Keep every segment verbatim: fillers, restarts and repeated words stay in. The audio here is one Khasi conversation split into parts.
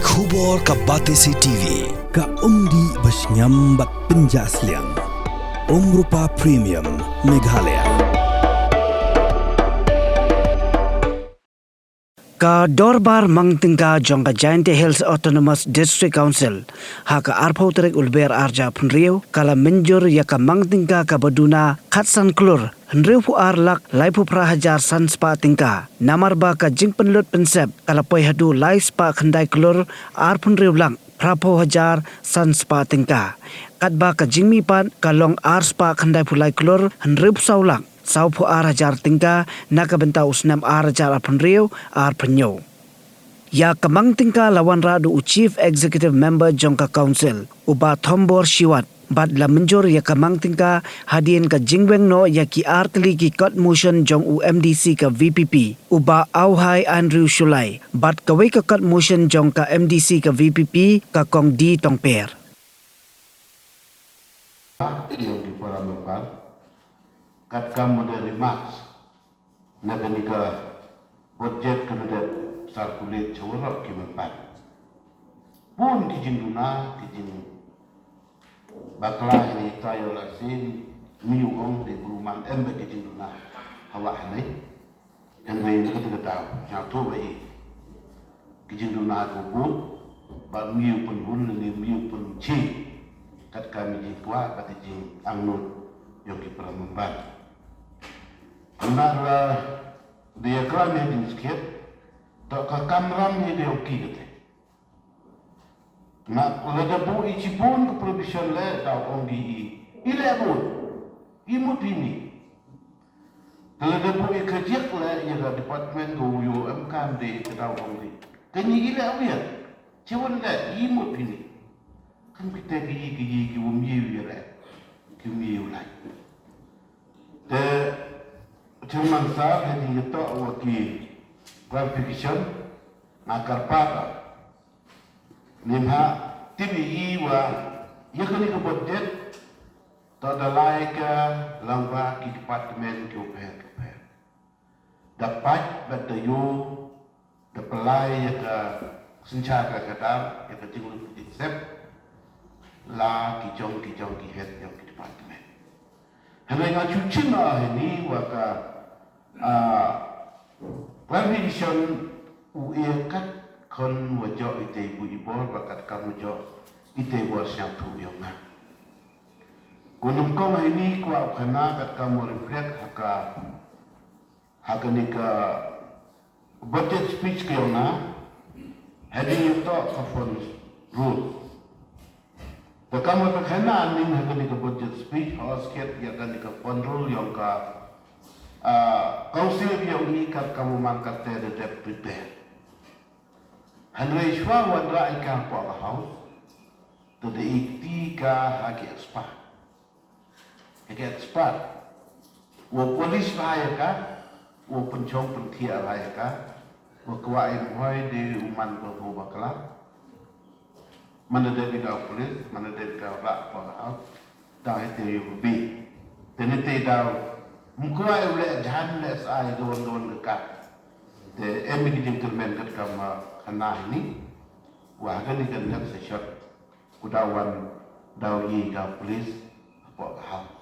Khubor ka Batesi T V, ka umdih ba shngiam bad pynjah sliang. Umrupa Premium, Meghalaya. Ka dorbar mang tyngka jong ka Jaintia Hills Autonomous District Council ha ka arphew tarik u Lber arhajar arphew hynriew ka la mynjur ïa ka mang tyngka kaba duna khatsan klur hynriewphew ar lak laiphew phra hajar san spah tyngka. Namar ba ka jingpynlut pynsep ka la poi haduh lai spah khyndai klur arphew hynriew lak phraphew hajar san spah tyngka. Katba ka jingmihpat ka long ar spah khyndaiphew lai klur hynriewphew saw lak sawphew ar hajar tyngka na ka bynta u snem arhajar arphew hynriew arphew hynñiew. Ïa ka mang tyngka la wanrah da u Chief Executive Member jong ka Council, u Bah Thombor Shiwat, bad la mynjur ïa ka mang tyngka hadien ka jingweng noh ïa ki ar tylli ki kot motion jong u M D C ka V P P, u Bah Auhai Andrew Shullai, bad kawei ka kot motion jong ka M D C ka V P P, ka Kong D Tongper. Ïa ki para member, katkam u dei remarks na kane ka budget ka dei circulate sha waroh ki member. Bun ki jingduna, ki jingbakla ïa ita ïa la sien, mi u ong dei bru man em ba ki jingduna. Hawa hanai. Hynrei na kata ka daw, sngewthuh ba i ki jingduna ka bud, ba ym ïoh pynhun lane ym ïoh pynshai, katkam i jingkwah bad i jingangnud jong ki para member. Namar la dei ïa klam ïa jingskhem, to ka kamram hi dei ong ki kata. Nga lada buh i shibun ka provision leh, daw ong ki i, i leh bun, i mut phi ni. Te lada buh i khajik leh ïa ka department ka u ïoh em kan de, ka daw ong ki, kane i leh wiar, shibun leh, i mut phi ni. Kan kita ki i ki i ki wym ïoh ïa leh, ki wym ïoh leh. Te Chairman Sir, ha jingïatoh wa ki clarification, nga kyrpad, ngim ha tip i wa ïa kane ka budget, to da lai ka lyngba ki department ki u pher ki u pher. Da pait bad da ïoh, da pynlait ïa ka synshar ka khadar, ïa ka jinglut jingsep, la ki jong ki jong ki head jong ki department. Hynrei nga shu chim ha hynne wa ka, ah, clarification u ïa kat khon wa jok ite bu i bor, wa kat kam wa jok ite bor sngewthuh ïa nga. Ko nyngkong hynne kwah u khana kat kam wa reflect ha ka, ha kane ka budget speech ka ïa nga, ha jingïatoh ka fund rule. Te kam wa ta khana ning ha kane ka budget speech, ha skhet ïa kane ka fund rule ïong ka, ah, council ïong i kat kam wa man kat te da dep prepare. Hynrei shuwa wanrah i ka hapoh ka house, te da i kti ka ha ki expert. Ïa ki expert. Wa polish bha ïa ka, wa pynshong pynthiah bha ïa ka, wa kwah ïa u hoi de u man ko ko bakla. Man da dei ka polish, man da dei ka rak pa ha. Dang ïa te ïa u bi. Te ne te daw. Ym kwah ïa u leh jhan leh sa ïa don don ka ka. Te em ki jingkyrmen kat kam, ah, khana hynne. Wa ha kane ka next session. Ku daw wan, daw ïa ka police hapoh ka house.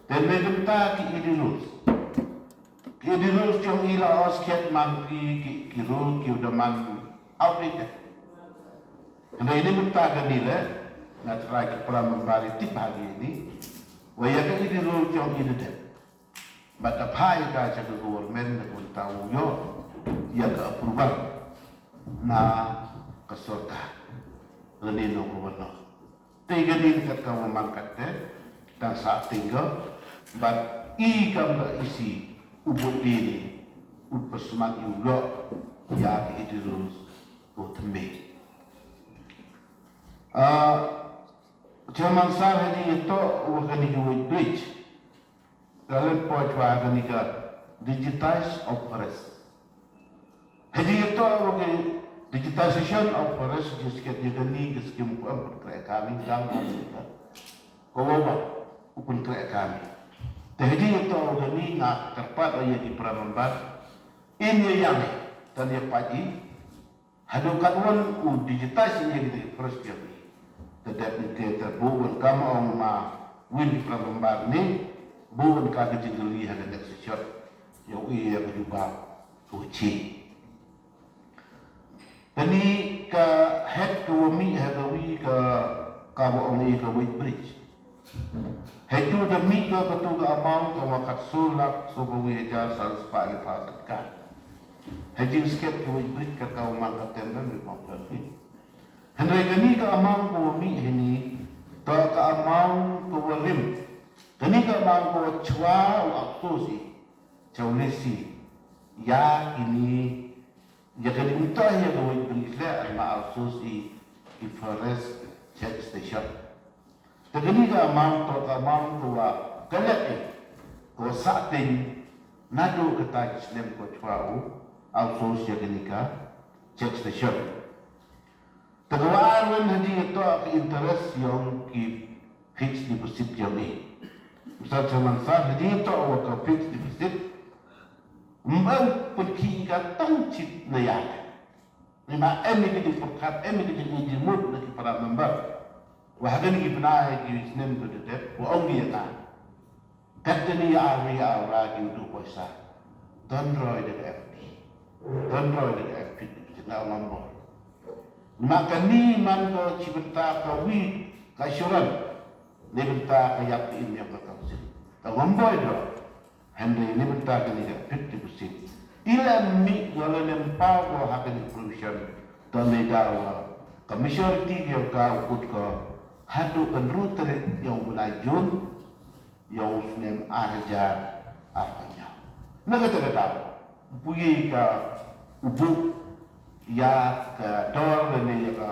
Te ne kynta ki edi rules. Ki edi rules jong i la os kiat man ki, ki, ki rule ki u da man outdated. Hynrei ne kynta kane le, nga trai ki para member i tip ha ki ni. Wa ïa ka edi rules jong i da dep. Bad da phah ïa ka sha ka government na ka bynta u ïoh ïa ka approval na ka sorkar lane na u governor. Te ïa kane kat ka wa man kat te tang sa tinga bad i kam ka isi u bud dini u pysmat ïa u ïoh ïa ka edi rules u thymmai. Ah, Chairman Sir, ha ïa to wa kane ka weighbridge. Ka leh poi chwa kane ka digitize of forest. Hynrei ïa to ka digitization of forest, jingskhem ïa kane ka skim ko em pynkreh ka ni dang ka ni ka. Ko wa ba u pynkreh ka ni. Te hynrei ïa to kane nga kyrpad ïa ki para member. In ïa ïa ni tan ïa pait i. Haduh katwon u digitize ïa kita ki forest jong ngi. Te dep ngi te te buh wan kam ong ma win ki para member ne buh wan ka ka jingkylli ha ka next session. Ïa u ïa ka jubab ka u chi. Kane ka head ka wa mih ha ka wi ka ka wa ong ïa ka weight bridge. Hei tu da mih ka ka tu ka amount ka wa kat so lak so ka wi hajar san spah le pha kat ka. Hei jing sket ka weight bridge ka ka wa mang ka tender ni pang ka ni. Hynrei kane ka amount ka wa mih hini to ka amount ka wa rim. Kane ka amount ka wa chwa wa ap to si. Chwa le si. Ya kini ya kani mynta ya ka weight bridge le an ma outsource i i forest check station. Te kani ka amount to ka amount ko wa ka lek i ko sa tin na do ka ta ki snem ko chwa u outsource ya kani ka check station. Te ka wa arwen hadi to ka interest yong ki fixed deposit yong i. Misal chairman sar hadi to wa ka fixed deposit. Mbang pun ki ka tang chit na ya. Ni ma em ni ki pun kat em ni ki ni di mut na ki para member. Wa hagan ki bna ki snem tu de wa ong dia ta. Kat ni ya ri ya ra ki tu poisa. Don roi de F P. Don roi de F P ki na ngam bo. Ma kani man ko chi bynta ka wi ka shuran. Ni bynta ka yap in ya ka tang chit. Ka ngam bo do. Hynrei ni bynta kani ka fifty percent. Ila mi wala lem paw ko ha kani provision. To ni da wa ka majority ki ka u kut ko hadu kan ru tarik yong bnai Jun yong snem ar hajar ar phaw. Na kata kata puyi ka u buk ya ka dor ni ya ka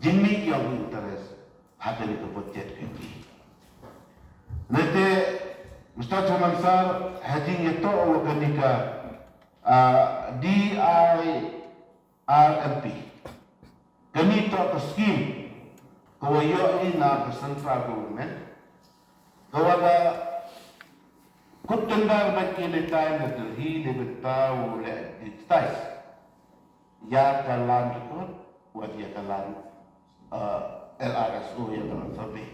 jingmih yong interest ha kani ka budget ka ki. Nete Mister Chairman Sir, ha jingïatoh wa kani ka ah, D I R M P. Kani toh ka scheme ka wa ïoh i na ka central government. Ka wa da kut tender ba ki ne tai na Delhi ne bynta u le digitize ïa ka land record, wat ïa ka land, eh, L R S O ïa ka land survey.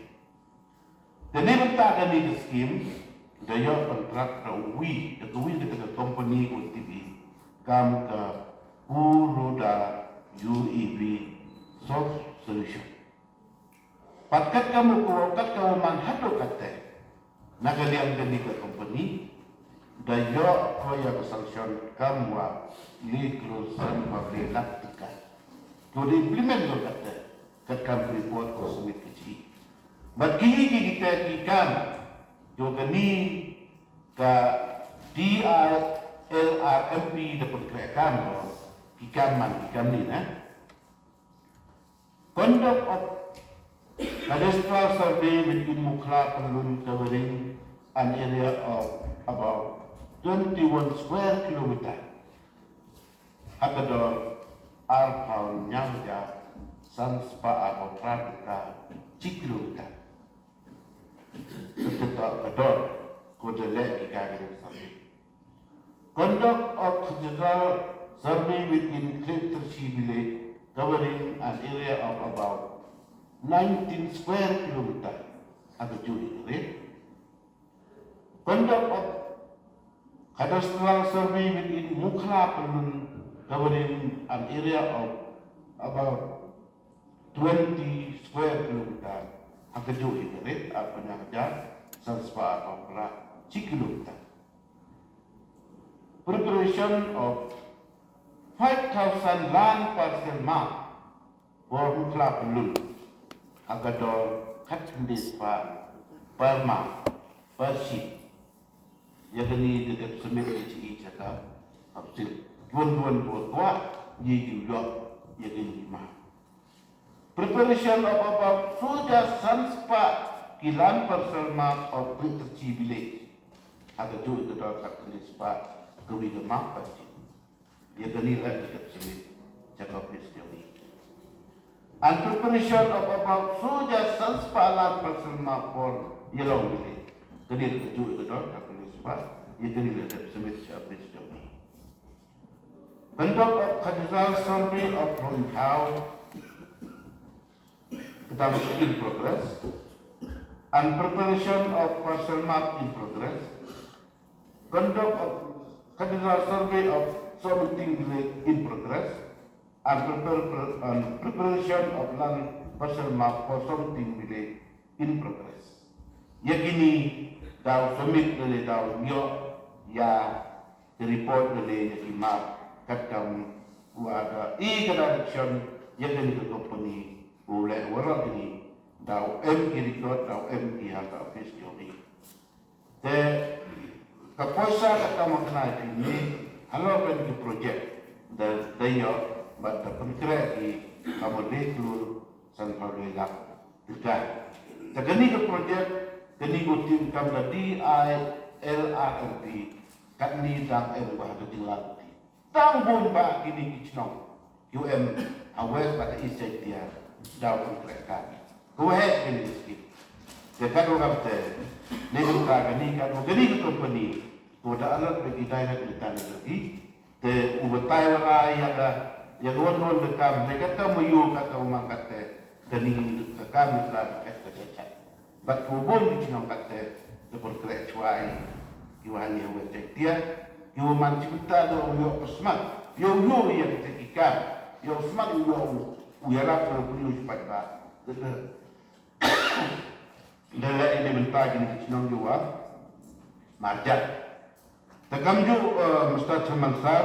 Te ni mynta kani ka scheme da ïoh contract da uwi, da ka wi da ka company ko T V, kam ka Kuroda U A V Soft Solution. Pat kat ka mut ko, kat ka wa man hato kat te. Na ka liang kani ka company da ïoh ko ïa ka sanction kam wa le klur san phaw le lak tyngka. Ko da implement ko kat te, kat kam report ko submit ka chi. Bad ki ki ki te ki kam ko kani ka D I L R M P da pynkreh kam ko ki kam man ki kam ni na. Conduct of cadastral survey within Mukhla Pyllun covering an area of about twenty-one square kilometer. Ha ka dor ar phaw hynñiew hajar san spah ar phaw phra tyngka chi kilometer. Ka dor ko da leh ki ka ka survey. Conduct of cadastral survey within Khliehtyrshi village covering an area of about nineteen square kilometer. Ha ka juh i ka ri. Conduct of cadastral survey within Mukhla Pyllun covering an area of about twenty square kilometer. Ha ka juh i ka ri ar phaw hynñiew hajar san spah ar phaw phra chi kilometer. Preparation of five thousand land parcel map for Mukhla Pyllun ha ka dor khatkhynde spah per map per sheet. Ïa kani da dep submit ïa chi i cha ka council. Duwan duwan bor kwah ïa ki ïoh ïa kani ki map. Preparation of about soja san spah ki land parcel map of Khliehtyrshi village. Ha ka juh ka dor khatkhynde spah ka wi ka map parcel. Ïa kani la ka dep submit cha ka office jong i. And preparation of about soja san spah land parcel map for Ïalong village. Kani la ka juh ka dor khatkhynde spah. Ïa kani la dep submit cha office jong i. Conduct of Khadizar survey of Longthaw, kata in progress, and preparation of parcel map in progress. Conduct of Khadizar survey of Somiting village in progress, and prepare, and preparation of land parcel map for Somiting village in progress. Ïa kine daw submit lane daw ïoh ïa ki report lane ïa ki map katkam u ada i ka direction ïa kane ka company u leh waroh kine daw em ki record, daw em ki ha ka office jong i. Te ka poisa katkam kane ki ni halor kane ki project da da ïoh bad da pynkhreh ki kama dei klur sanphew lai lak. Te kane ka project, kane ka tim kam ka D I L R M P, katne dang em ba ha ka jylla. Tang bun ba kine ki chnong, U M, ha West bad East Jaintia, daw pynkhreh ka. Ko heh kine ki skim. Te katwa kamte, ne ka kane katwa kane ka company, ko da alert ba ki direct ni tan ka ki, te u batai wala ïa ka, ïa ka wan wan ka kam, ne katkam u ïoh katkam u mang katte, kane ka kam ni ka ka ka ka. Bad ko bun ki chnong katte, te pynkhreh chwa ïa ki wan ïa u Jaintia, ki wan man chibynta da u ïoh ka smat, ïoh ïoh ïa kita ki kam, ïoh smat u ïoh u ïarap ka u ïoh chipait ba. Da leh ïa ni bynta kine ki chnong ki wan marjan. Te kumjuh, eh, Mister Chairman Sir,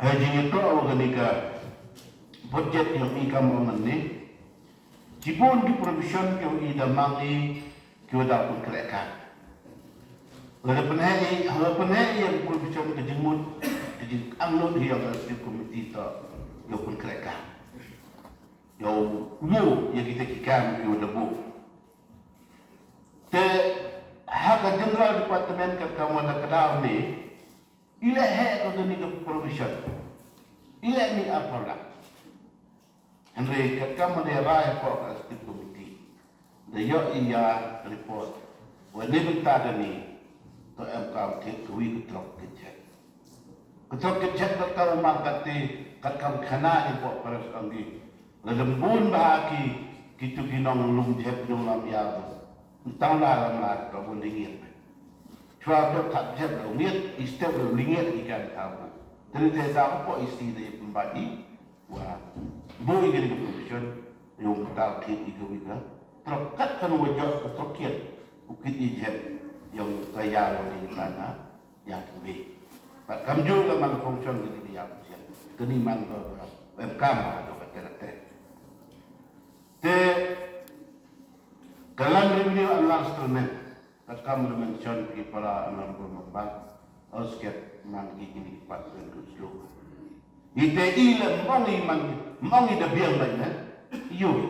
ha jingïatoh wa kane ka budget yong i kam ong ne, shibun ki provision ki yong i da mang i ki wa da pynkhreh ka. Lada pynheh i, hawa pynheh i ïa ki provision ka jingmut, ka jingangnud hi ïa ka executive committee to ïa pynkhreh ka. Ïa u, ïa kita ki kam ïa u da buh. Te ha ka general department ka kam wa da ka daw ne, i leh heh ka kane ka provision. I leh ni ar product. Hynrei ka kam wa da rai ko ka executive committee. Da ïoh i ïa report. Wa ne bynta da ni to em kam kit ka wi ka trok ka jhet. Ka trok ka jhet ka kam mang kate, ka kam khana ni ko paras ong ki. La lem bun ba ki, ki tu ki nong lum jhet nong lam ya ba. Tang la lam la ka bun dingit. Chwa to thap jhet la ungit, i step la ungit i kan thap. Tadi te da ko isi da i pembaji. Wa bui kini ka provision, yung tau kit i ka wi ka. Trok kat kan wa jot ka trok kit. U kit i jhet, yung ka ya wa ni kana. Ïa ki mei. Bad kamjooh ka man function kini ki ïa ki sian. Kini man ka, ka, em kam ha ka, ka, ka, ka, te. Te, ka land revenue and land settlement. Ka kam da mention ki para honorable member. Osket man ki kini ki pat kren ku slow. Ite i le mong i man, mong i da biang bai ne. Yo i.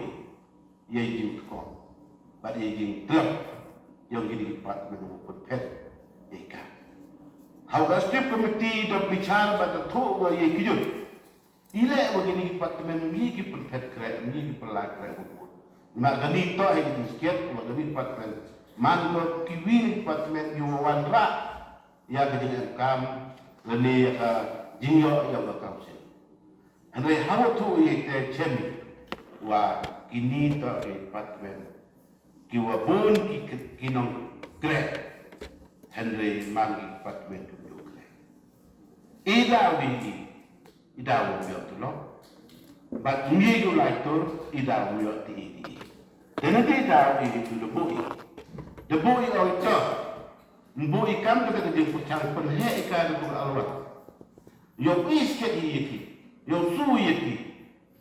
Ïa i jingtkhot bad ïa i jingtlot ïong kine ki department u pynphet ïa i kam. Ha u ka executive committee da bichar bad da thoh wa ïa i ki jut. I leh wa kine ki department ngi ki pynphet kreh, ngi ki pynlah kreh u put. Ma kane to ha i jingskiet wa kine department. Man ko kiwi department ïa wa wanrah ïa ka jingem kam lane ïa ka jingïoh ïa ka council. Hynrei ha u tu ïa te chem wa kini to ki department ki wa bun ki, ki nongkreh. Hynrei man ki department ki nongkreh. I daw di di, i daw ïa tu lo. Bad ngi du lai tur, i daw ïa ti i di. Dena di daw di di tu da bui. Da bui oi to. Bui kam ka da ka jingpyrchang pynheh i ka da bui alwa. Ïoh i sket ïa ki, ïoh su ïa ki,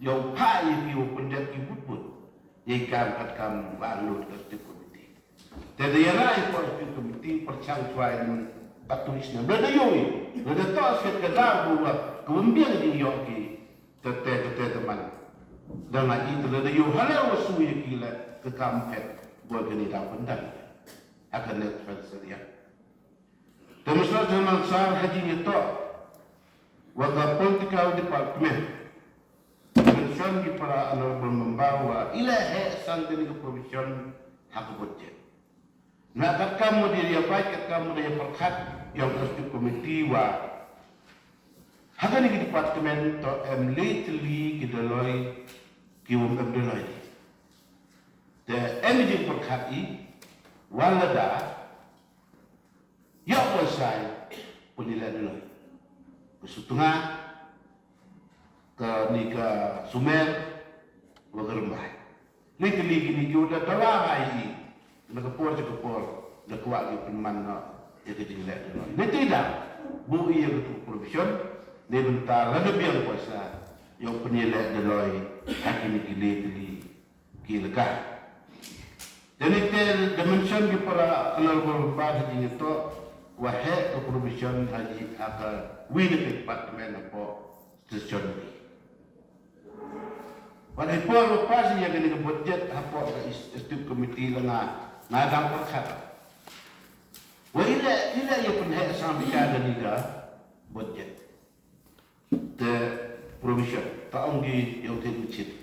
ïoh pha ïa ki, ïoh pynjat ki bud bud. Ïa kam kat kam ba lut ka executive committee. Te da ïa rai ko executive committee pyrchang chwa ïa ka tu isna. Bla da ïoh ïa, bla da to sket ka da bu wa, ka wym biang ïa ïoh ki, te te te te te man. Da nga i te da ïoh hala wa su ïa ki la, ka kam phet, bol ka ni da pyndan. Ha ka net fel seria. Te Mister General Sir ha jingïatoh wa ka political department. Mention ki para honorable member wa i la heh san kane ka provision ha ka budget. Na katkam wa da ïa peit, katkam wa da ïa pyrkhat. Ïa ka Executive Committee wa ha kane ka department to em le tylli ki Dolloi ki wym em Dolloi. Te em i jingpyrkhat i wa lada ïa u Isai pynïaleh Dolloi. Ka Sutnga, kane ka Sumer, wa ka Rymbai. Ni kali kini ki u da dawa ba i na ka por sha ka por da kwah ki pynman noh ïa ka jingleh Dolloi. Ni te da buh ïa ka tu provision ni bynta lada biang pisa ïa u pynïaleh Dolloi ha kini ki le tylli ki elaka. Te ni te da mention ki para honorable member ha jingïatoh wa heh ka provision ha ji ha ka wi na ka department hapoh session ni. Wat i por wa pass ïa kane ka budget hapoh ka Executive Committee la nga, nga dang pyrkhat. Wa i leh, i leh ïa pynheh sang bika kane ka budget. Te provision, ta ong ki ïa u thied machine.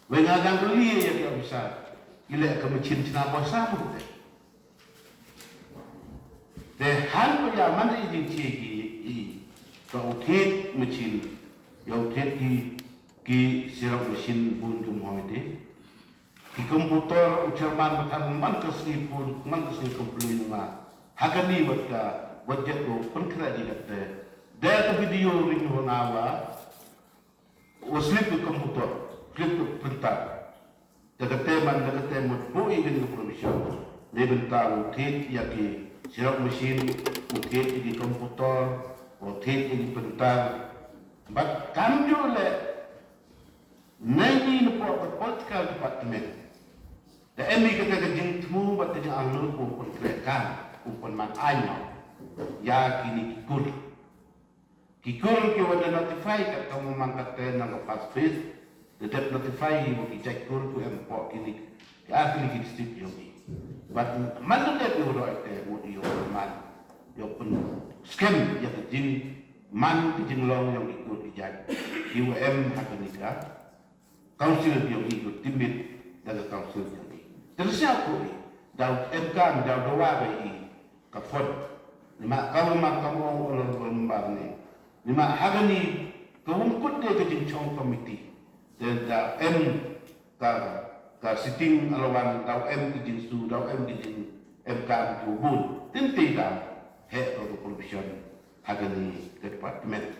Wa nga dang kylli ïa ki officer, i leh ka machine chna pisa bun te. Te hynrei ïa man i jingshai ki i, ka u thied machine, ïa u thied ki, ki xerox machine bun kum hoi te. Ki computer u chairman ba kan man ka sngi phone, man ka sngi complain ma. Ha kane wat ka, wat jet ko, pynkhreh di kate. Da ka video ring wa nga wa, u slip ka computer, slip ka printer. Da kate man, da kate mut buh ïa kane ka provision. Ni bynta u thied ïa ki xerox machine, u thied ïa ki computer, u thied ïa ki printer. Bad kam ju leh, nai ni na pok ka political department. Da em ïa kata ka jingthmu bad ka jingangnud u pynkhreh kam, u pynman aiñ. Ïa kini ki kur. Ki kur ki wa da notify kat ka u man kat te nang ka first phase. Da dep notify ïa wa ki jait kur ku em pok kini ki ar kini ki district ïong i. Bad man da dep ïa wa da te u ïa wa man. Ïa u pynskhem ïa ka jingman ka jinglong ïong ki kur ki jait. Ki wa em ha kani ka. Council biang i ku timit da ka council biang i. Tersiap ku i. Daw M K, daw dawa ba i ka fund. Ni ma ka ma ka mo ong ong ong bar ni. Ni ma hagani ka wungkut de ka jingchong committee. Dan daw M ka, ka sitting alawan, daw M ka jingsu, daw M ka jing M K ku bun. Tin ti daw he ka provision hagani ka department.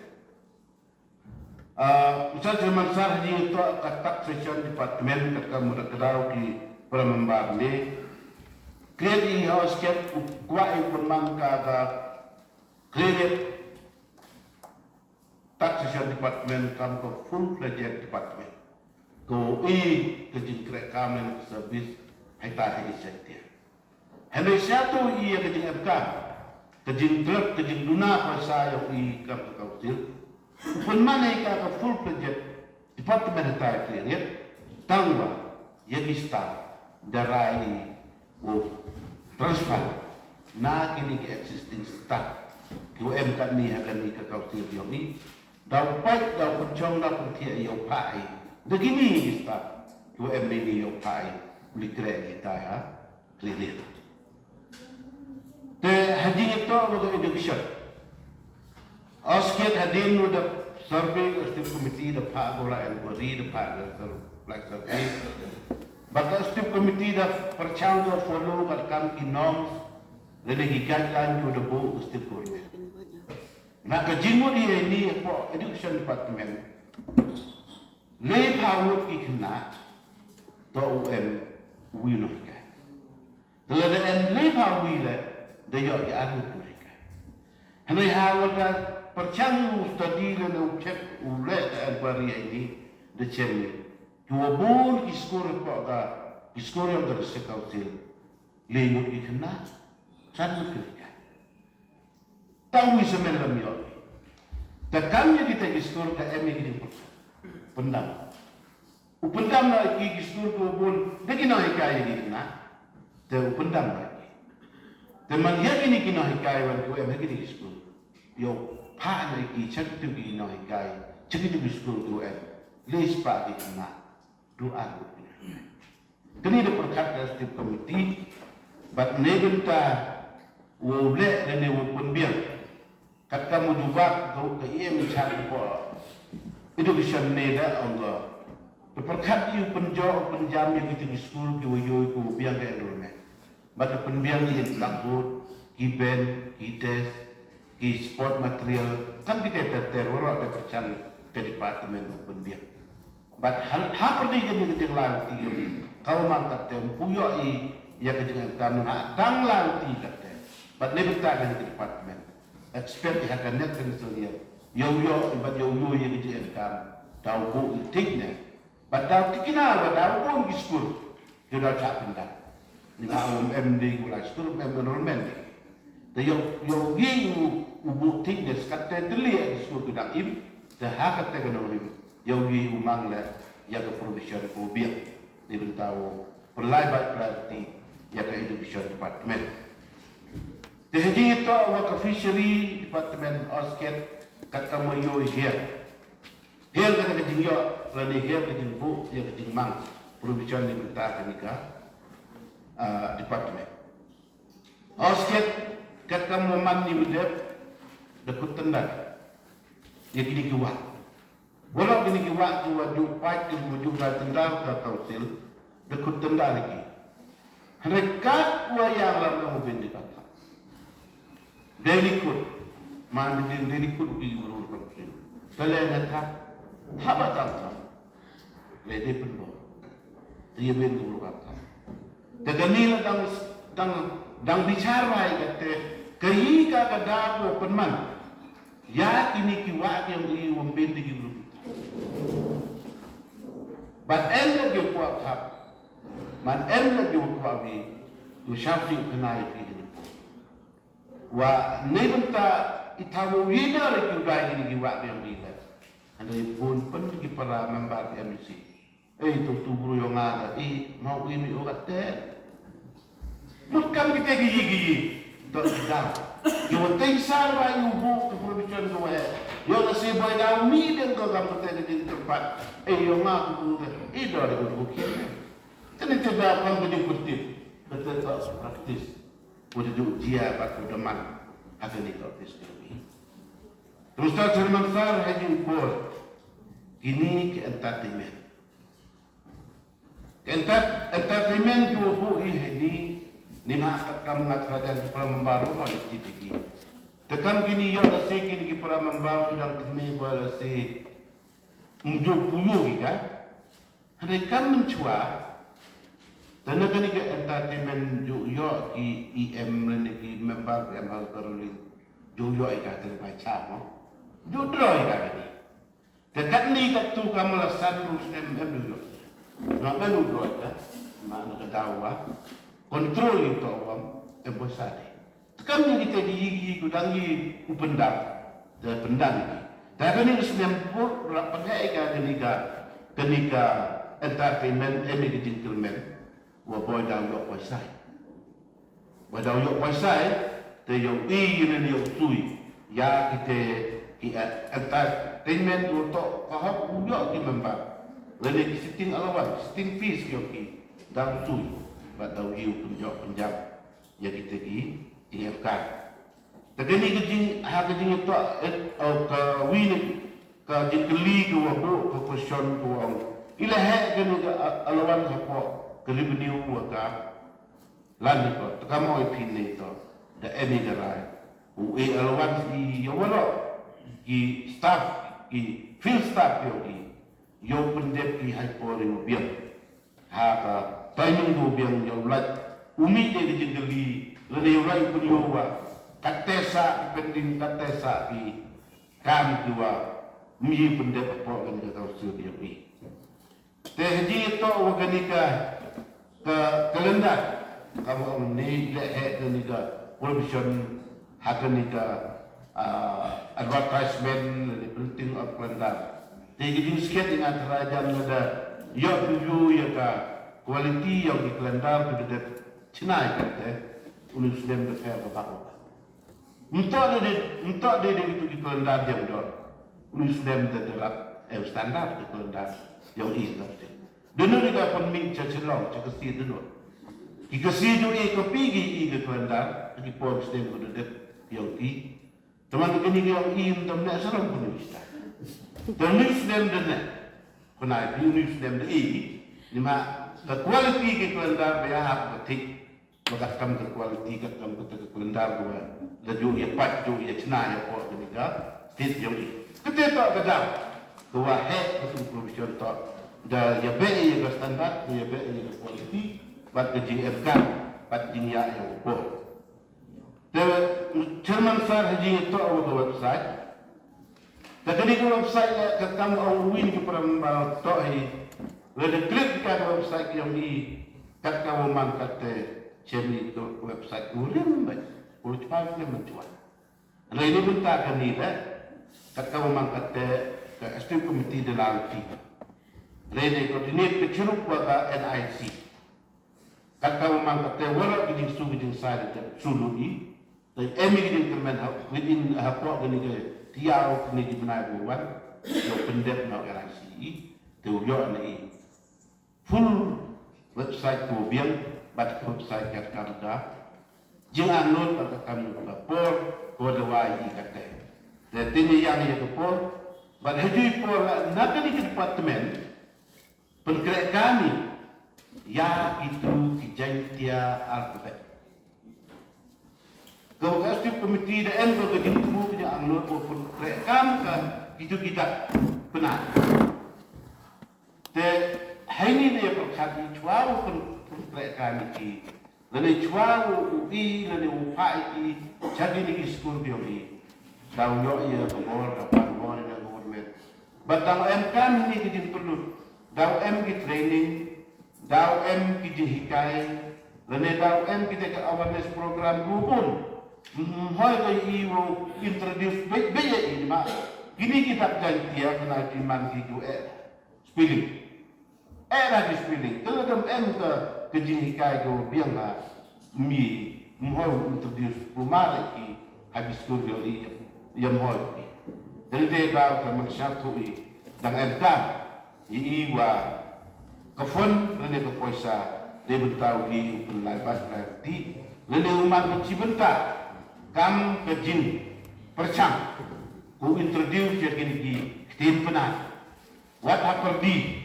Ah, Mister Chairman Sir, ha jingïatoh ka Taxation Department, kat ka mut ka daw ki para member ne. Kren i ha u sket u kwah i pynman ka ka clear Taxation Department kam ka full-fledged department. Ko i ka jingkhreh kam ne ka service hai ta hai i shet. Hynrei sha to i ïa ka jingem kam, ka jingdrep, ka jingduna pisa ïa u i kam ka council. U pynman ïa ka ka full-fledged department ha ta ka ri. Tangwa ïa ki staff da rai u transfer na kini ki existing staff ki u em katni ha kani ka council ïa u i. Daw pait, daw pynchong, daw pynthiah ïa u phah i. Da kini ki staff ki u em mini ïa u phah i. Uli kre ïa ta ha. Clear. Te hadien ito wa ka education. Asket hadien wa da survey ka Executive Committee da phah gola enquiry da phah ka sur-, like survey. Ba ka Executive Committee da pyrchang da follow ka kam ki norms lane ki guideline ko da buh ka Executive Committee. Na ka jingmut ïa ini ko Education Department. Lei pha ngut ki khynnah, to u em uwi u nonghikai. Te lada em lei pha uwi leh, da ïoh ki ar ngut ki nonghikai. Hynrei ha wat da pyrshang u study lane u check u leh ka enquiry ïa ini, da check ni. Ki wa bun ki skur hapoh ka, ki skur ïong ka District Council. Lei ngut ki khynnah, san ngut ki nonghikai. Tang wi semen lam ïoh. Te kam ïa kita ki skur ka em ïa ki jingpyndam. U pyndam na ki, ki skur ko bun da ki nonghikai ïa ki na. Te u pyndam na ki. Te man ïa kini ki nonghikai wan ko em ïa kini ki skur. Ïoh pha na ki cha kitu ki nonghikai, cha kitu ki skur ko em. Lei spah ki na. Duh ar. Kani da pyrkhat ka Executive Committee, bad ne bynta u leh lane u pynbiang. Katkam u jubab ka, ka E M i chah ka por education ne da ong ka. Te pyrkhat ïa u pynjot u pynjam ïa kita ki skul ki wa ïoh ki wa biang ka enrollment. Bad u pynbiang ïa ki blackboard, ki bench, ki desk, ki sport material, kam kita ter ter waroh da pyrshang ka department u pynbiang. Bad ha, ha pyrdi kane ka jinglai ti ka man katte ym pu ïoh i ïa ka jingemkam ha dang lai ti katte. Bad ne bynta kane ka department expect i ha ka next financial year ïoh ïoh i bad ïoh ïoh ïa ka jingemkam. Daw buh i thik ne bad daw tikna bad daw buh ki skul. Ïa daw chah pyndap. Ni nga um em ding u lai skul em enrollment ding. Te ïoh ïoh ngi u u buh thik ne skat te te lieh skul ki dang im. Te ha ka te ka nongrim ïoh ngi u mang le ïa ka provision ko biang. Ni bynta u pynlai bad priority ïa ka education department. Te ha ji to wa ka fishery department osket kat ka mo ïoh ïa. Hiar kata ka jingïoh lane hiar ka jingbuh ïa ka jingmang provision ni bynta kane ka ah, department. Osket kat kam wa man ni wa dep da kut tendar ïa kini ki wah. Walau kini ki wah ki wa ju pait ki wa ju da tendar ka council da kut tendar ïa ki. Hynrei kat wa ïa lam lam bin di kata. Dei likut man di dei likut ki guru pun. Kale na tha haba tang tang. Dei dei pun bo. Dei bin guru kata. Te kani la dang dang dang bichar bai kate kayi ka ka da ko pun man. Ya kini ki wa ki yang i wong bin di guru. But en la ki kuat hap. Man en la ki kuat bi. Tu shafi kenai ki. Wa ne bynta i thaw ïa da re ki dai kini ki wa biang bi da. Hynrei bun pyn ki para member ki M C. Ei tu tu bru yong nga da i mau i mi o ka te. Mut kam ki te ki yi ki yi. To i da. Yo te sa ba yu bu ki provision ko wa. Yo na si boy da mi den ko kam te ki tempat. Ei yong nga tu bru de. I da re ko ki. Tene te da kam ki kutit. Kata ka practice. Wada duk jia bad u daman ha kane ka office ka jong i. Te Mister Chairman Sir, ha ïing por kine ki entertainment. Ki enter- entertainment ki wa buh i ha ïing ni ma ka kam ngat rajan ki para member ruh ma i T T P. Te kam kine ïa lehse kine ki para member ki dang kine ba lehse mjuh puyu ki ka. Hynrei kam mynshuwa, te na kane ka entertainment ju ïoh ki E M lane ki member ki em ha ka ruling, ju ïoh ïa ka te bai cha mo. Ju draw ïa ka kane. Te katne katto kam la san ruh snem em ju ïoh. Nga ban u draw ïa ka, ma na ka daw wa control ïa u to wa em poisa de. Te kam ïa kita ki yi ki ku dang yi u pyndap. Te pyndap ïa ki. Te kane ka snem pur la pynheh ïa ka kane ka kane ka entertainment em ïa ka jingkyrmen. Wa boi daw ïoh poisa. Boi daw ïoh poisa. Te ïoh i ïa ne ïoh sui. Ïa kita ki entertainment u to ka hok u ïoh ki member. Lane ki sitting allowance, sitting fees ïoh ki. Daw sui. Ba daw ïoh pynjot pynjam. Ïa kita ki jingïakar. Te kane ka jing ha ka jingïatoh eh, oh, ka wi ne ka jingkylli ka wa buh ka question ka wa ong. I la heh kane ka a- allowance hapoh ka revenue wa ka lan ne ko. Te ka mo i phin ne to. Da em i da rai. U e allowance i ya wa lo. Ki staff, ki field staff yo ki. Yow pyndep ki ha i por i u biang. Ha ka timing u biang yow lait. U mih de ka jingkylli. Lane yow lait u pynïoh wa. Katte sa ki pending, katte sa ki kam ki wa. Ym ye pyndep hapoh kane ka council yow i. Te ha ji to wa kane ka ka calendar. Ka wa ong ne leh heh kane ka provision ha kane ka ah, advertisement lane printing of calendar. Te ki jingskhem ïa nga trai jam lada ïoh tu ïoh ïa ka quality ïa ki calendar tu da chna ïa kate. Uni snem da pher ka bak. Ntok de de ntok de de tu ki calendar jam dor. Uni snem da da rap eh standard ki calendar ïa u i. Dunu ni ka pynmih cha Shillong cha Khasi dunu. Ki Khasi ju i copy ki i ka calendar. Ki por snem ko da dep yong ki. Te man kini ki yong i, ym dam ne sarong ko ni sta. Te ni snem da ne. Ko na ki ni snem da i. Ni ma ka quality ki ko da ba ya hap ka thik. Ba kat kam ka quality, kat kam ka, ka kalendar ko ba la ju ya pat, ju ya chna ya ko kini ka state yong i. Kate to ka daw. Ko wa he ka sum provision to. Da ya be ya ka standard, ko ya be ya ka quality. Bad ka jing erkan, bad jing ya ya ko. Te Chairman Sir ha jingïatoh wa ka website. Te kani ka website leh katkam u ong uwei na ki para member, to hi. Lada click ka website yong i, katkam u man katte, chem i ka website u rim bha. U chwa rim bha chwa. Hynrei na bynta kani leh, katkam u man katte, ka executive committee da la lynti. Hynrei ne coordinate ka chirup wa ka N I C. Katkam u man katte, waroh ki jingsngew ki jingsai da shu lut i. Te em i ki jingkyrmen ha, within, hapoh kani ka tiar kini ki bnai ba wan. Yow pyndep na u N I C i. Te u yoh na i full website ko biang, bad ka website katkam ka jingangnud, bad katkam ka por ko da wai i katte. Te te ni yang ya ka por, bad ha ju i por la na kani ka department, pynkreh kam i ya kitu ki Jaintia alphabet. Ka executive committee da em ka jingthmu ka jingangnud ko pynkreh kam ka kitu ki dak Pnar. Te haini ne pyrkhat i chwa u pyn-, pynkreh kam i ki. Lane chwa u, u i, lane u phah i ki, cha kini ki skur biang i. Daw yoh ya ka bor, daw pan bor ïa ka government. Bad daw em kam ini ki jingpynlut. Daw em ki training, daw em ki jinghikai, lane daw em kita ka awareness program ruh bun. Hmm, hoi ka i wow introduce beit beit ya i ma. Kini ki dak Jaintia kena ki man ki ju eh spelling. Eh, ra ki spelling. Te lada em ka, ka jinghikai ka biang ha mi, mhoi introduce kumar ki ha ki skur yong i, ïa mhoi ki. Te te daw ka man sha tu i, dang em ka, i i wa ka fund, lane ka poisa, de bynta u ki u pynlai bad ka ti, lane u man ka chi bynta, kam ka jingpyrshang, ku introduce ïa kini ki ktien Pnar. Wat ha pyrdi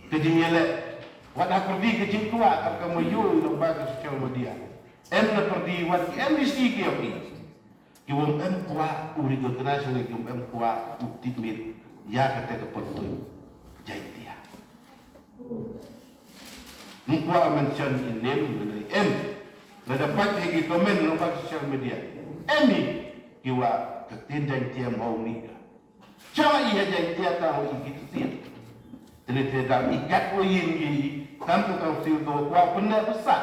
ka jingïaleh. Wat ha pyrdi ka jingkwah, kata ka ma ïoh i lyngba ka social media. Em na pyrdi wat ki M D C ki ïoh ki. Ki wym em kwah u recognize ne ki wym em kwah u tipmit ïa kata ka pyrthei Jaintia. Ym kwah mention i nem ne em. Lada pat ha ki comment lyngba ka social media. Em i ki wa ka ktien Jaintia mo mi ka. Chong i ha Jaintia ta ho i ki ktien. Te ne te dang i kat wa yin i kam ka council ko kwah pynne pisa.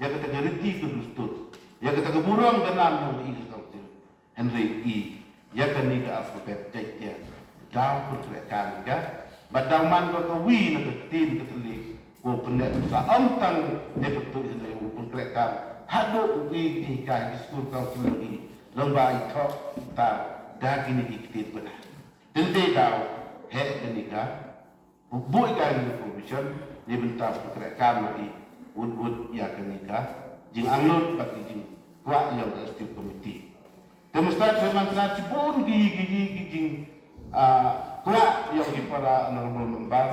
Ïa kata ka riti ka dustur. Ïa kata ka burom ka nam yong i ka council. Hynrei i ïa kani ka alphabet Jaintia. Daw pynkreh kam ka. Bad daw man ka ka wi na ka ktien ka teli. Ko pynne pisa ym tang ne pyntu hynrei u pynkreh kam. Haduh u i ki ka ki skur council i. Lyngba i thok ta da kini ki ktien Pnar. Te te daw heh kani ka, buh ïa kani ka provision, ne bynta pynkreh kam na i, wut wut ïa kani ka, jingangnud bad ki jingkwah ïa ka executive committee. Te Mister Chairman Sir, shibun ki, ki, ki, ki jing, ah, kwah ïa ki para honorable member,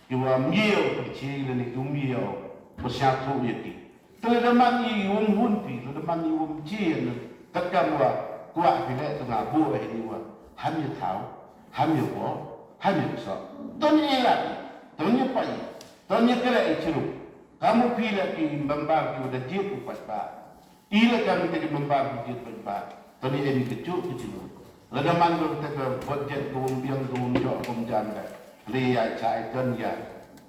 ki wa ym ïoh pynshai lane ki ym ïoh pynshai ïa ki. Te lada man i wym hun phi, lada man i wym jin, katkam wa kwah phi leh, te nga buh ha ini wa ham ïa thaw, ham ïa bor, ham ïa ksoh. Don ïa lad, don ïa pai, don ïa kre i chirup. Kamu phi leh ki member ki wa da jied u paidbah. I leh kam kita ki member ki jied paidbah. Don ïa ini ka juk ki chirup. Lada man ko kata ka budget ka wym biang ka wym jop ka wym jan ka. Hynrei ïa cha icon ïa.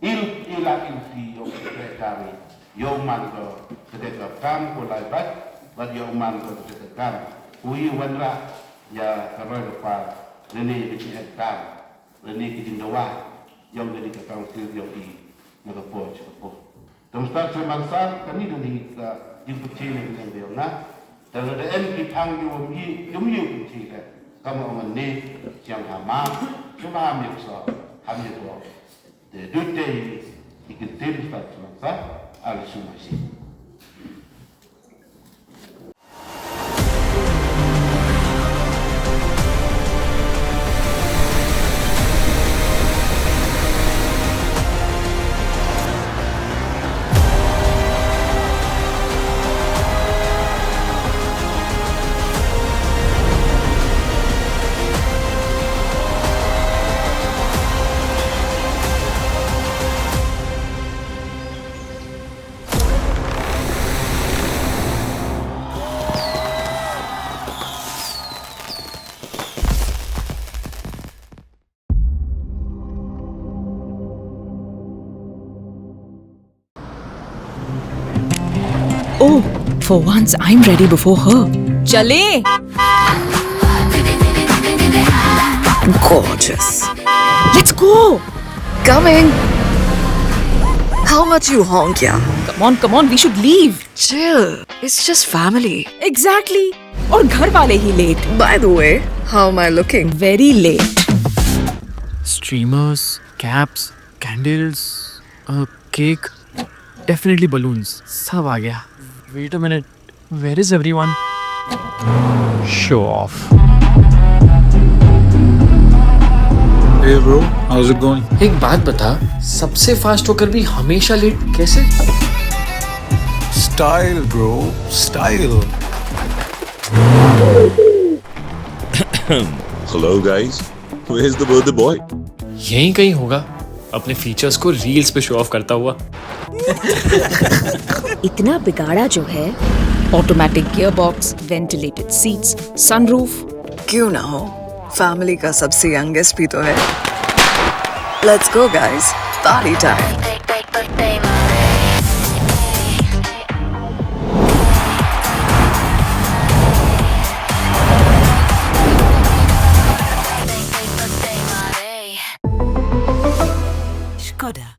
Il, ila il phi ïoh ka trei kami. Ïoh man ko kata ka kam ko lai bad, bad ïoh man ko kata ka kam. Ko ïa wanrah ïa ka roi ka par. Lane ka jingeh kam. Lane ka jingdawa. Ïoh lane ka kam kir ïoh i. Na ka por cha ka por. Te Mister Chairman Sir, kani don hi ka jingpynshai na ka liang ka ïong nga. Te lada em ki thang ki wym ïoh, ym ïoh pynshai ka. Kam ong ne, chiang ha ma, shu ba ham ïoh so, ham ïoh ko. Te dut te hi, i kin te Mister Chairman Sir, ali shu ma shi. For once, I'm ready before her. चले। Gorgeous. Let's go. Coming. How much you honk, yeah? Come on, come on, we should leave. Chill. It's just family. Exactly. और घर वाले ही late. By the way, how am I looking? Very late. Streamers, caps, candles, a cake, definitely balloons. सब आ गया. Wait a minute. Where is everyone? Show off. Hey bro, how's it going? एक बात बता, सबसे फास्ट होकर भी हमेशा लेट कैसे? Style, bro, style. Hello, guys. Where's the birthday boy? यहीं कहीं होगा, अपने फीचर्स को रील्स पे शो ऑफ करता हुआ. इतना बिगाड़ा जो है. Automatic gearbox, ventilated seats, sunroof. क्यों ना हो, फैमिली का सबसे यंगेस्ट भी तो है. Let's go guys, party time. Skoda.